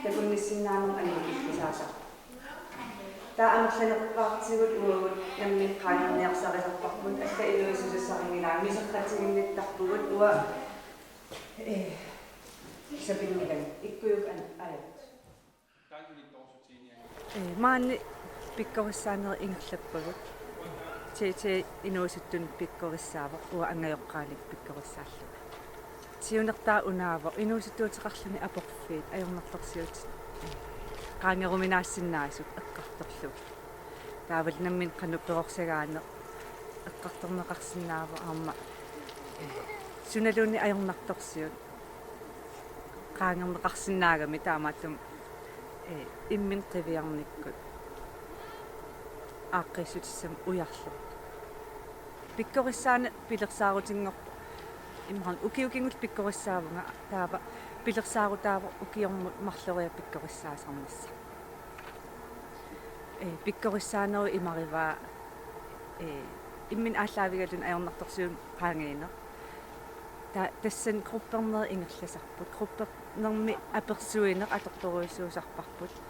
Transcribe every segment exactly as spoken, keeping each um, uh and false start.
Takunnissinnaanermut annikillisaasarpoq. Taava amerlanerpaartigut uagut nammineq qaangerniarsarisarparput, alla inuusussassarinngilaa, miserratiginnittarpugut uanga, eh, sapinngilagut, ikkujuk an-, ajortut. Ee, maani pikkorissaanerit ingerlappagut. T T inuusuttunut pikkorissaavoq, uanga angajoqqaanik pikkorissaallunga. Siunertaa unaavoq, inuusuttuuteqarluni aporfiit ajornartorsiutit, ee, qaangeruminaassinnaasut eqqartorlugit. Taavalu nammineq qanoq perorsagaaneq eqqartorneqarsinnaavoq aamma, ee, sunaluunniit ajornartorsiut qaangerneqarsinnaagami taamaattumik, ee, imminut qiviarnikkut aaqqiissutissamik ujarleruttut. Pikkorissaaneq pilersaarutinngorpoq. Immaqa ukiukinngullugu pikkorissaavunga, taava pilersaarutaavoq ukiormut marloriarlugu pikkorissaasarnissaq. Ee, pikkorissaanerup imarivaa, ee, imminut aallaavigalugu ajornartorsiutit qaangiineq. Ta-, tassani gruppernerit ingerlasarput. Gruppernermi apersuineq atortorujussuusarparput.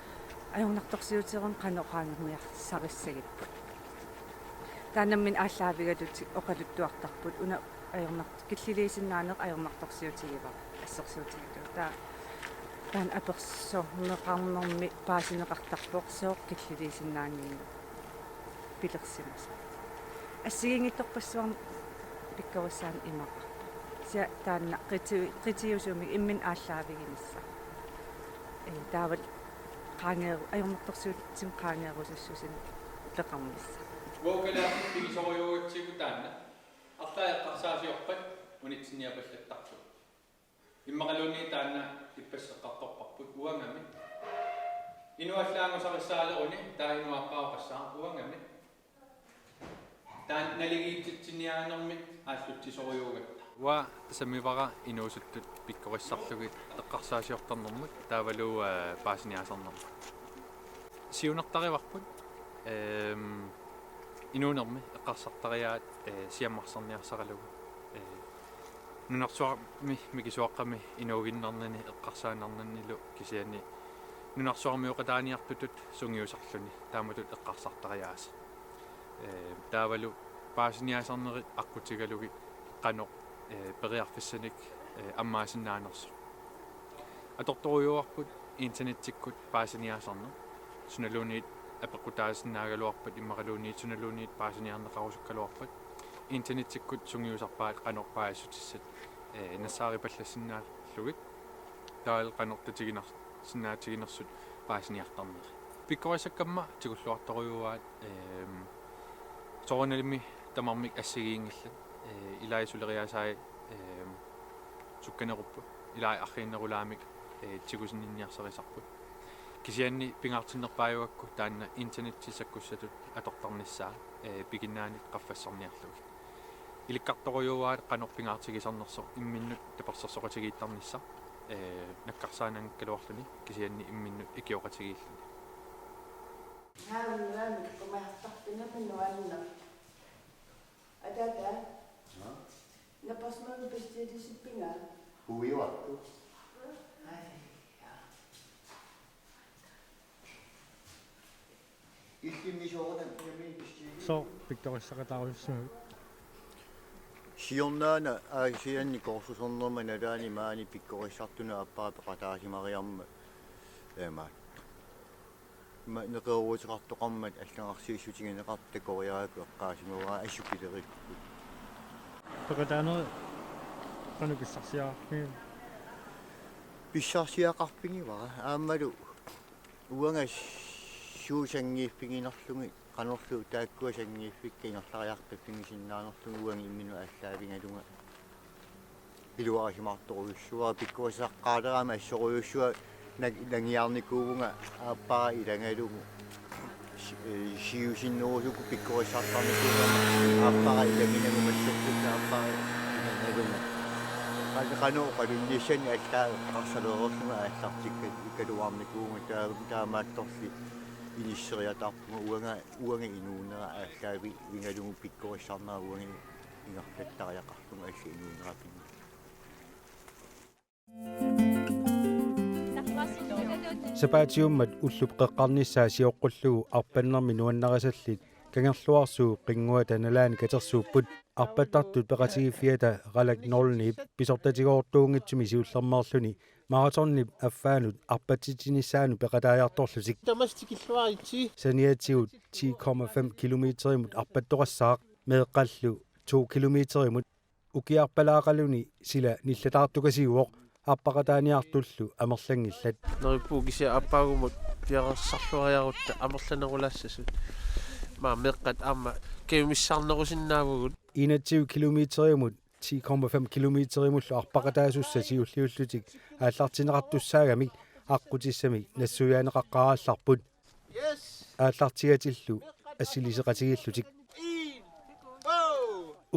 Ajornartorsiutereernermi qanoq qaangerniarsarissagipput. Taanna imminut aallaavigalugu oqaluttuartarput. Una ajornart-, killiliisinnaaneq ajornartorsiutigivara, assersuutigalugu. Taava taanna apersorneqarnermi paasineqartarpoq sooq killiliisinnaanngimmat pilersimasoq. Assigiinngitsorpassuarnik pikkorissaaneq imaqarpoq. Kisianni taanna qiti-, qitiusumik imminut aallaaviginissaa. Ee, taavalu qaangeeru-, ajornartorsiutit qaangeerusussusinik peqarnissaa. Uagut kalaallit pigisorujuugatsigu taanna. Arlaat eqqarsaasiorpat unitsinniapallattarlugu. Immaqaluunniit taanna ippassaq eqqartorparput uangami. Inuk allaanngusarissaaleruni taava inuk aappaa oqassaaq uangami. Taanna naligiitsitsiniaanermit aallutsisorujuugatta. Uanga sammisara inuusuttut pikkorissarlugit eqqarsaasiortarnermut taavalu, ee, paasiniaasarnermut. Siunertarivarput, ehm, inuunermi eqqarsartariaat, ee, siammarsarniarsaralugu. Ee, nunarsuarmi mikisuaqqami inuuginnarnini eqqarsaannarnanilu kisianni nunarsuarmioqataaniartutut sungiusarluni taamatut eqqarsartariaaseq. Ee, taavalu paasiniaasarnerit aqqutigalugit qanoq, ee, periarfissanik, ee, ammaasinnaanersoq. Atortorujuuarput internettikkut paasiniaasarneq. Sunaluunniit apeqqutaasinnaagaluarpat immaqaluunniit sunaluunniit paasiniarneqarusukkaluarpat internettikkut sungiusarpaat qanoq paasissutissat, ee, nassaaripallassinnaallugit. Taavalu qanoq tatiginar-, sinnaatiginersut paasiniartarneri. Pikkorissakkamma tigulluartorujuuaat, ehm, soorunalimi tamarmik assigiinngillat, ee, ilai suleriaasaai, ehm, sukkanerupput, ilai arriinnerulaamik, ee, tigusinninniarsarisarput. Kisianni pingaartinnerpaajugakku taanna internetti sakkussatut atortarnissaa, ee, piginnaanik qaffassarniarlugit. Ilikkartorujuuaat qanoq pingaartigisarnersoq imminnut tapersersoqatigiittarnissaq, ee, nakkarsaannaanngikkaluarluni kisianni imminnut ikioqatigiilluni. Naamik, naamik, kumajartarpinami nuanna. Atata. Nå? Napasmami bestilissippinga? Huiuartu. Ai, ja. Illimmi soorunami nami bestili? Sooq pikkorissaqataarusussimavit? Siornaana Aasianni kursusernerma nalaani maani pikkorissartunut aappara peqataasimariarmat, ee, maani. Ma-, neqerooruteqartoqarmat allagarsiissutigineqartut takoriarakku eqqaasimavara assut pileripput. Peqataanerit qanoq pissarsiaqarfigivit? Pissarsiaqarfigivara aammalu uanga suut sanngiiffiginerlugit qanorlu taakkua sanngiiffikka ingerlariaqqiffigisinnaanerlugit uanga imminut aallaavigalunga. Iluarisimaartorujussuara pikkorissaqqaarami assorujussuaq nang-, nangiarnikuuvunga aappara ilagalugu si-, ee, siusinnerusukkut pikkorissartarnikuugama aappara ilaginagu massakkut aappara ilagalugu. Qan-, qanoq oqalunnissannut allaat eqqarsalereerlunga aallartikka-, ikkaluarnikuuvunga taa-, taamaattorli inisseriataarpunga uanga, uanga inuunera aallaavigalugu pikkorissarnera uanga ingerlattariaqarlunga allat inuunera pinni. Sapaatiummat ullup qeqqarnissaa sioqqullugu arpannermi nuannarisallit Kangerluarsuup qinnguata nalaani katersuupput. Arpattartut peqatigiiffiata Qalak nul ni pisortatigoortuunngitsumi siullermeerluni maratonip affaanut arpatsitsinissaanut peqataajartorlutik. Tamassi tikilluaritsi. Saniatigut ti komma fem kilometerimut arpattoqassaaq, meeqqallu to kilometerimut. Ukiarpalaaqaluni sila nillataartukasiuvoq, arpaqataaniartullu amerlanngillat. Neriuppunga kisianni aappaagumut piareersarluariarutta amerlanerulaassasut. Maa meeqqat aamma kajumissaarnerusinnaavugut. Enogtyve kilometerimut ti komma fem kilometerimullu arpaqataasussat siulliullutik aallartinneqartussaagamik aqqutissamik nassuiaaneqaqqaarallarput. Aallartigatillu assiliseqatigiillutik.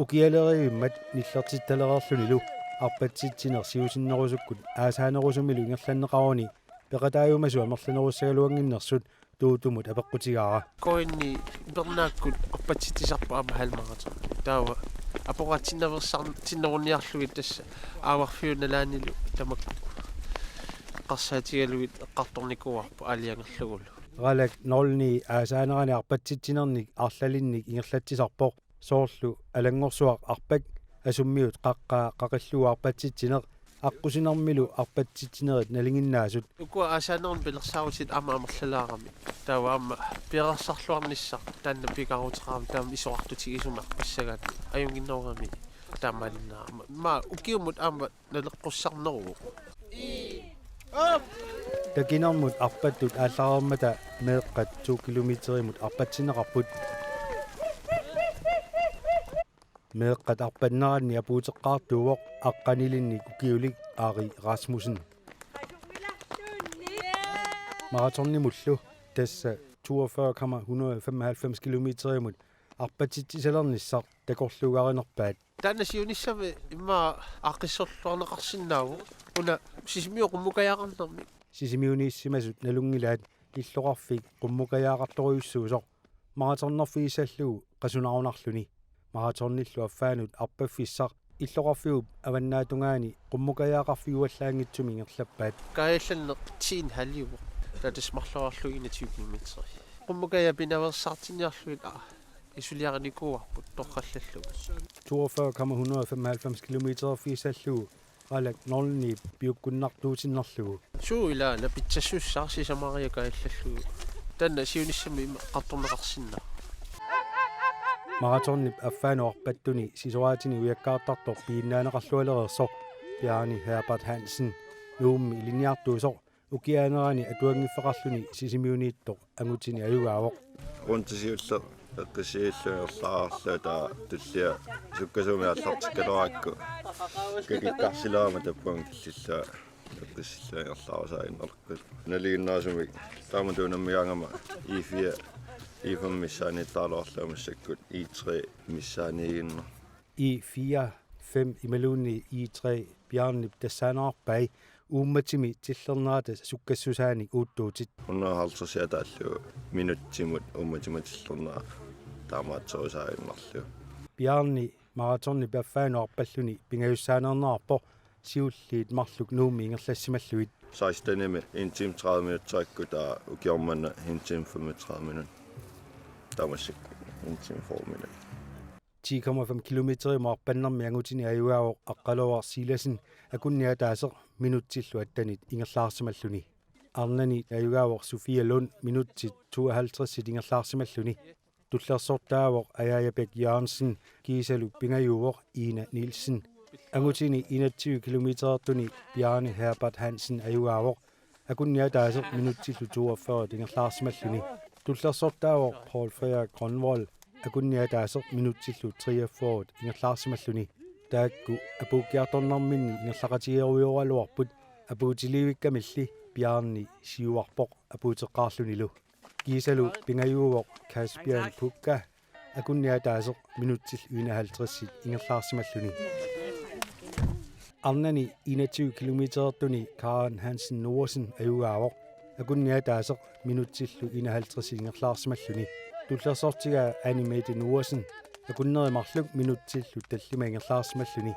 Ukialeriivimmat nillertittalereerlunilu arpatsitsineq siusinnerusukkut aasaanerusumilu ingerlanneqaruni peqataajumasut amerlanerussagaluannginnersut Tuutumut apeqqutigaara. Koinni pernaakkut arpatsitsisarpoq aamma halvmaraton. Taava apoqaatinnaveersaartinneruniarlugit tassa aavarfiup nalaanilu tamakku eqqarsaatigalugit eqqartornikuuarput aalajangerlugulu. Qalak nul ni aasaanerani arpatsitsinernik arlalinnik ingerlatsisarpoq, soorlu alanngorsuaq arpak, asummiut qaqqaa qaqillugu arpatsitsineq, aqqusinermilu arpatsitsinerit nalinginnaasut. Ukua aasaanermi pilersaarutit aamma amerlalaarami. Taava aamma piareersarluarnissaq taanna pingaaruteqarami, taama isorartutigisumik arpassagaanni ajunnginnerugami taamaalinnaaq. Maa ukiumut aamma naleqqussarneruvoq. Takinermut arpattut aallareermata meeqqat to kilometerimut arpatsinneqarput. Meeqqat arpanneranni apuuteqqaartuuvoq aqqanilinnik ukiulik Ari Rasmussen. Maratonimullu, tassa toogfyrre komma hundrede femoghalvfems kilometerimut arpatsitsisalernissaq takorluugarinerpaat. Taanna siunissami immaqa aaqqissorluarneqarsinnaavoq una Sisimiut qummukajaqarnermi. Sisimiuniissimasut nalunngilaat illoqarfik qummukajaqartorujussuusoq maratonnerfigissallugu qasunarunarluni. Maratonillu affaanut arpaffissaq illoqarfiup avannaatungaani qummukajaqarfiuallaanngitsumik ingerlappaat. Kaajallanneq ti en halviuvoq. Taava tassa marloriarlugu enogtyve kilometer. Qummukajat pinaveersaartinniarlugit, aa, isuliarinikuuarput torrallallugu. Toogfyrre komma hundrede femoghalvfems kilometeriffigissallugu Qalak nul ni piukkunnartuutinnerlugu. Suu, ilaa, napitsassussaaq sisamariaq kaajallallugu. Taanna siunissami ima eqqartorneqarsinnaavoq. Maratonip affaanut arpattuni sisoraatini ujakkaartartoq piginnaaneqarlualereersoq Bjarni Herbert Hansen, Nuummi ilinniartuusoq, ukiaanerani atuanngiffeqarluni Sisimiuniittoq angutini ajugaavoq. Runti siulleq eqqissiillungerlaarluta tullia sukkasuumik aallartikkaluarakku kakikkarsilerama tappavunga killillunga eqqissilluta ingerlaarusaaginnarluta. Nalinginnaasumik taamatut unammigaangama E fire, E fem missaaniittaarluarlunga massakkut E tre missaaniiginnarpoq. E fire, fem imaluunniit E tre Bjarnip tassaanerarpai uummatimi tillernerata sukkassusaanik uuttuutit. Hundrede og halvtreds ataallugu minutsimut uummatimi tillernera taamaattorusaaginnarlugu. Bjarni maratonip affaanut arpalluni pingajussaaneernerarpoq siulliit marluk Nuummi ingerlassimallugit. Sekstenimi en time tredive minutter, taava ukioq manna en time femogtredive minutter. Taava massakkut en time fyrre minutter. Ti komma fem kilometerimut arpannermi angutini ajugaavoq Aqqaluaq Silassen, akunneq ataaseq minutsillu attenit ingerlaarsimalluni. Arnani ajugaavoq Sofia Lund minutsit tooghalvtredsit ingerlaarsimalluni. Tullersortaavoq Ajaja Bech Jørgensen, kiisalu pingajuuvoq Ina Nielsen. Angutini enogtyve kilometerertuni Bjarni Herbert Hansen ajugaavoq, akunneq ataaseq minutsillu toogfyrre ingerlaarsimalluni. Tullersortaavoq Paul Frederik Grønvold, akunneq ataaseq minutsillu treogfyrre ingerlaarsimalluni. Taakku apuukkiartornerminni ingerlaqatigerujoraluarput, apuutiliivikkamilli Bjarni siuarpoq apuuteqqaarlunilu. Kiisalu pingajuuvoq Caspian Pukka, akunneq ataaseq minutsillu enoghalvtredsit ingerlaarsimalluni. Arnani enogtyve kilometerertuni Karen Hansen Noersen ajugaavoq, akunneq ataaseq minutsillu enoghalvtredsit ingerlaarsimalluni. Tullersortigaa Anne Mette Noersen, akunneri marluk minutsillu tallimat ingerlaarsimalluni.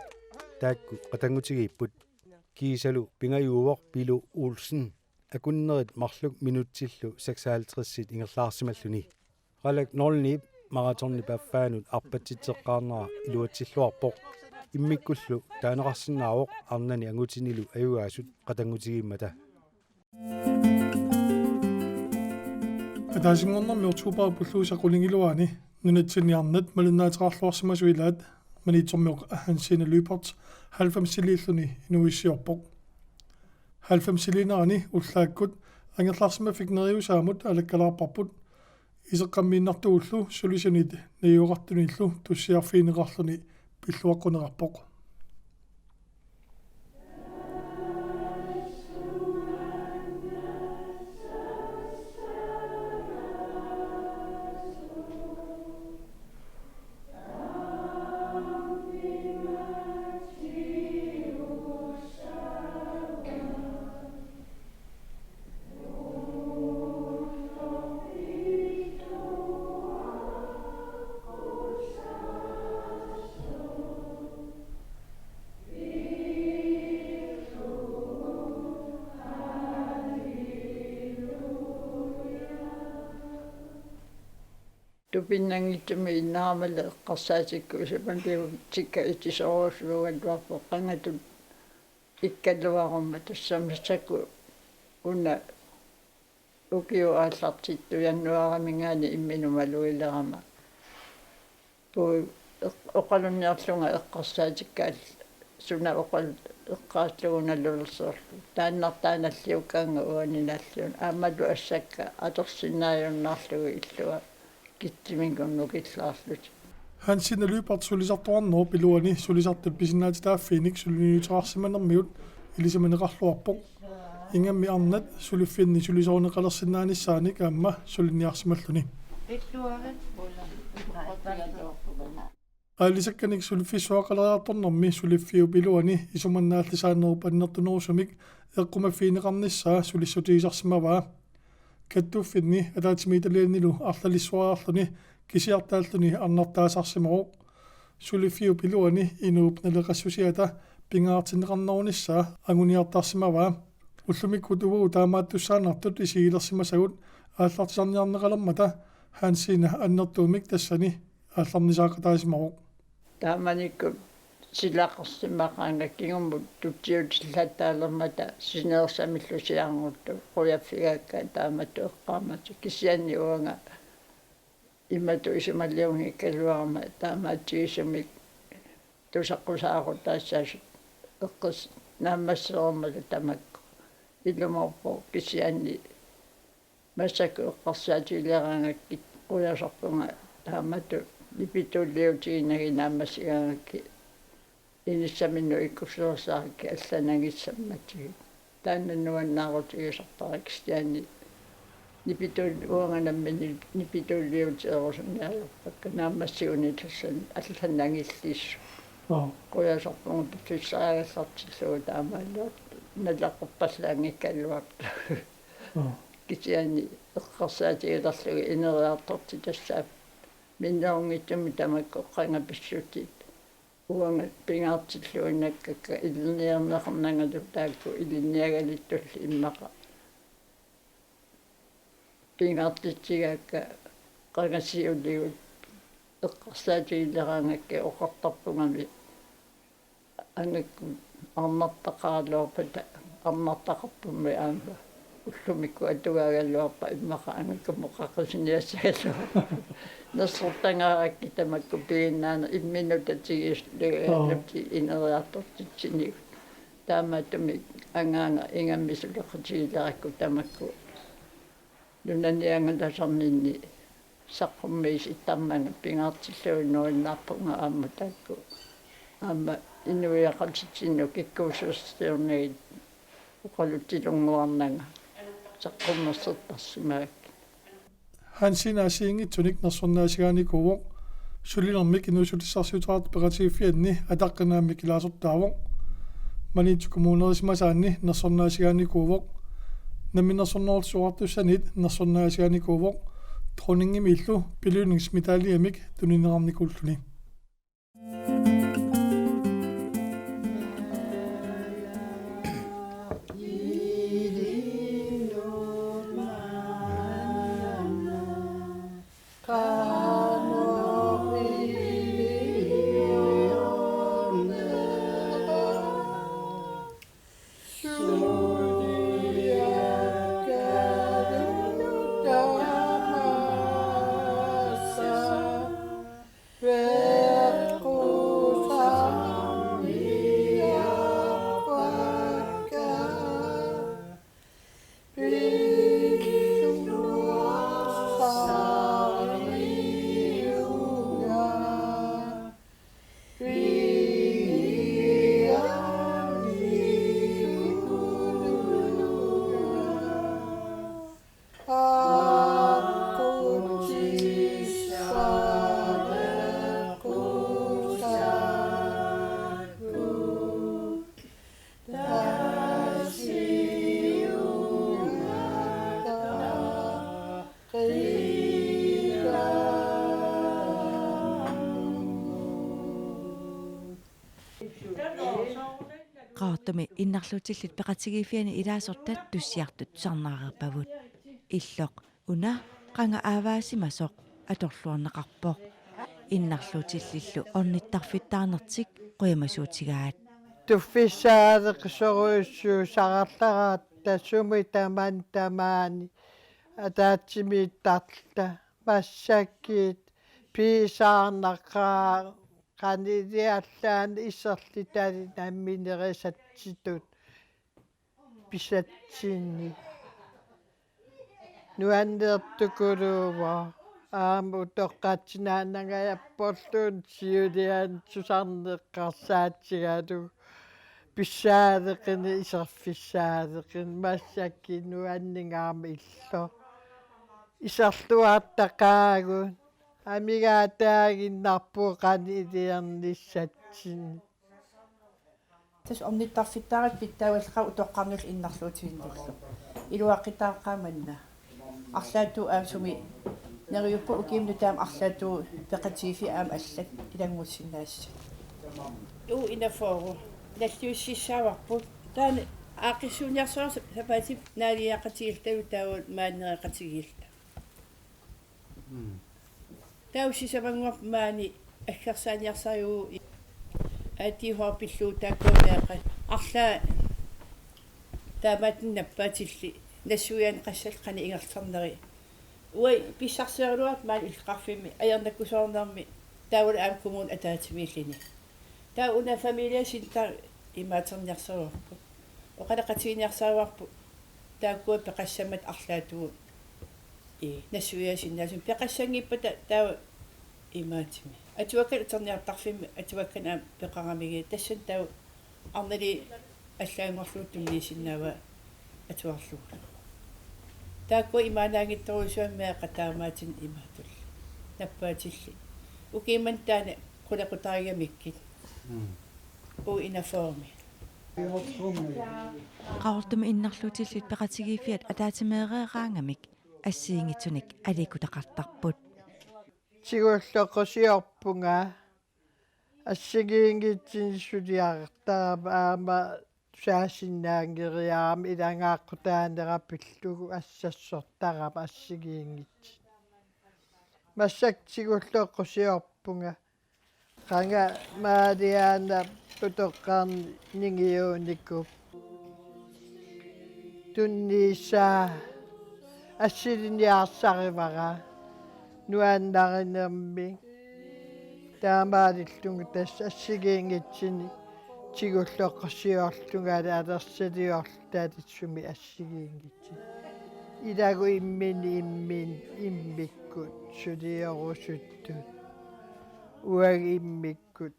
Taakku qatanngutigiipput. Kiisalu pingajuuvoq Pilu Olsen, akunnerit marluk minutsillu seksoghalvtredsit ingerlaarsimalluni. Qalak nul ni maratonip affaanut arpatsitseqqaarnera iluatsilluarpoq. Immikkullu taaneqarsinnaavoq arnani angutinilu ajugaasut qatanngutigimmata. Ataasinngornermi oktobarip ulluisa qulingiluaani nunatsinni arnat malunnaateqarluarsimasut ilaat Maniitsormioq Hansine Lyberth halvfemsiliilluni inuuissiorpoq. Halvfemsiliinerani ullaakkut angerlarsimaffik neriusaamut alakkalaarparput. Iseqqammiinnartugullu sulisunit najugaqartunillu tussiarfigineqarluni pilluaqquneqarpoq. Tupinnanngitsumik innarmali eqqarsaatikkusumaarlugu tikka itisoorujussuugaluarpoq qangatut ikkaluaruma, tassami massakkut una ukiup aallartittup januaarimiingaanniit imminut malugilerama puu eq-, oqalunniarlunga eqqarsaatikkaal-, suna oqal-, eqqaallugu nalulersorlu. Taannartaa nalliukkaannga uani nalliuna. Aammalu assakka atorsinnaajunnaarlugu illua kitsiminngunngukillaarlutik. Hansine Lyberth sulisartoqarnerup iluani sulisartut pisinnaatitaaffiinik suliniuteqarsimanermigut ilisimaneqarluarpoq. Ingammik arnat suliffinni sulisorineqalersinnaanissaanik aamma suliniarsimalluni. Aalisakkanik suliffissuaqaleriartornermi suliffiup iluani isumannaallisaanerup annertunerusumik eqqumaffigineqarnissaa sulissutigisarsimavaa. Kattuffinni ataatsimiititalianilu arlalissuariarluni kisiartaalluni arnartaasarsimavoq. Suliffiup iluani inuup naleqassusiata pingaartinneqarnerunissaa anguniartarsimavaa. Ullumikkut uagut taamaattussaannartut isigilersimasagut aallartisarniarneqalermata Hansine annertuumik tassani aallarnisaaqataasimavoq. Taamanikkut silaqarsimaqaanga kingumut tutsiutillattaalermata sineersamillu siaarnguttu qujaffigaakka taamatut eqqaamata, kisianni uanga imatut isumaliunngikkaluarama taamaatsigisumik tusaqqusaarutaassaasut eqqis-, naammassereermata tamakku. Ilumoorpoq kisianni massakkut eqqarsaatigileraangakkit qujasarpunga taamatut nipituulliutiginagit naammassigaangakkit inissaminnut ikkussuersaarakkit allanagissammatigit. Taanna nuannaarutigisarpara kisianni nipituul-, uanga nammineq nipituulliuteerusuniariarpakka naammassigunik tassani allanagillissut. Aap. Qujasarpunga piffissariagallartillugu taamaalluartoq naleqorpallaanngikkaluartoq. Aap. Kisianni eqqarsaatigilerlugu ineriartortitassaapput minnerunngitsumik tamakku qanga pissutsit. Uanga pingaartilluinnakkakka ilinniarneqarnangalu taakku ilinniagalittullu immaqa pingaartitsigaakka qanga siuligut eqqarsaatigileraangakkit oqartarpungami angakku arnartaqaraluarpata arnartaqarpummi aamma ullumikkut atugaagaluarpat immaqa angakkumut qaqisiniassagaluarpat. Nersortangarakkit tamakku piginnaaneq imminut tatigiissuligalutik ineriartortitsinigut. Taamaattumik angaanga ingammik suleqatigilerakku tamakku nunani angalasarninni saqqummiisittarnanga pingaartilluinnarpunga aamma taakku. Aamma inuiaqatitsinnut kikkuussusersiornagit oqalutsilunnguarnanga saqqummersortarsimagakkit. Hansine assigiinngitsunik nersornaasigaanikuuvoq. Sulinermik inuussutissarsiuteqartut peqatigiiffianni ataqqinaammik ilaasortaavoq. Maniitsup kommunerisimasaanni nersornaasigaanikuuvoq. Namminersornerullutik Oqartussanit nersornaasigaanikuuvoq. Dronningimiillu belønningsmedaljemik tunineqarnikuulluni. Qaqortumi innarluutillit peqatigiiffianni ilaasortat tussiartut tusarnaareerpavut. Illoq una qanga aavaasimasoq atorluarneqarpoq. Innarluutillillu ornittarfittaarnertik qujamasuutigaat. Tuffissaaleqisorujussuusarallaraatta sumi tamanna tamaani ataatsimiittarluta massakkut piisaarnaqaaq qanoq iliorluni iserlitali namminerisatsitut pisatsinni. Nuannertukuluuvoq aamma utoqqatsinaannangajapporluunniit siuliani tusarneqqarsaatsigalugu pissaaleqineq iserfissaaleqineq massakkut nuanningaarmat illoq. Iserluartaqaagut amigaataaginnarpugut qanoq iliornissatsinnik. Tassa ornittarfittaaratta pitsaagallarpara utoqqarnullu innarluutivinnullu. Iluaqutaaqaaq manna. Arlaatigut aamma sumi neriuppunga ukiumut nutaamut arlaatigut peqatigiiffiat aamma allat ilanngussinnaassapput. U enogfyrre. Nalliussissaavarput. Taanna aaqqissuunniarsarissavarput sapaatip naaliaqatigiilluta taava maani nereqatigiilluta. Mm. Taava sisamannguaq maani aggersaaniarsarigalugu A T H pillugu taakkuami meeqqat arlaat taamaattunik nappaatillit nassuiaaneqassallu qanoq ingerlasarneri. Uagut pissarsiaraluarput maani illoqarfimmi ajornakusoornermi taavalu aamma kommunip ataatsimiilluni. Taava una familiecenter imaaterniarsarivarput. Oqaloqatiginiarsarivarput taakkua peqassammat arlaatigut. Ii, nassuiaasinnaasumik peqassanngippata taava imaattumik. Atuakkat atorniartarfimmi atuakkanik aamma peqaramikkit tassani taava arnaliit allaanngorlugu tunniusinnaavaa atuarlugu. Taakkua imaannaanngitsorujussuupput meeqqat taamaattunik imaattunik nappaatillit. Ukiumut taanna qulequtarigamikku. Mm. U enogfyrre. Qaqortumi innarluutillit peqatigiiffiat ataatsimeereeraangamik assigiinngitsunik aliikkutaqartarput. Tigulloqqusiorpunga assigiinngitsunik suliartarama aamma tusaasinnaanngeriarama ilanngullutaanera pillugu assassortarama assigiinngitsunik. Massakkut tigulloqqusiorpunga qanga Maaliaana utoqqarnikuuvoq. Tunniussaa assiliiniarsarivara nuannarinermik. Taamaalillunga tassa assigiinngitsunik tigulloqqusiorlungalu alersiliorlutalu sumi assigiinngitsunik. Ilagut imminnut imminnut immikkut suliorusuttut. Uagut immikkut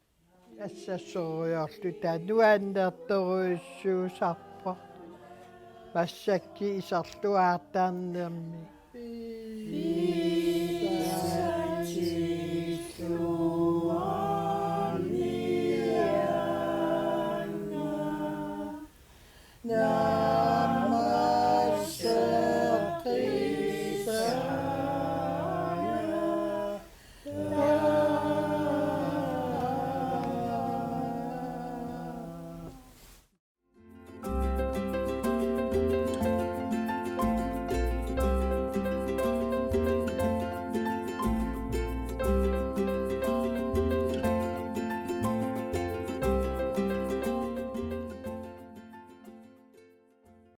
assassorujussuulluta nuannertorujussuusarpoq. Massakkut iserluartarnermik.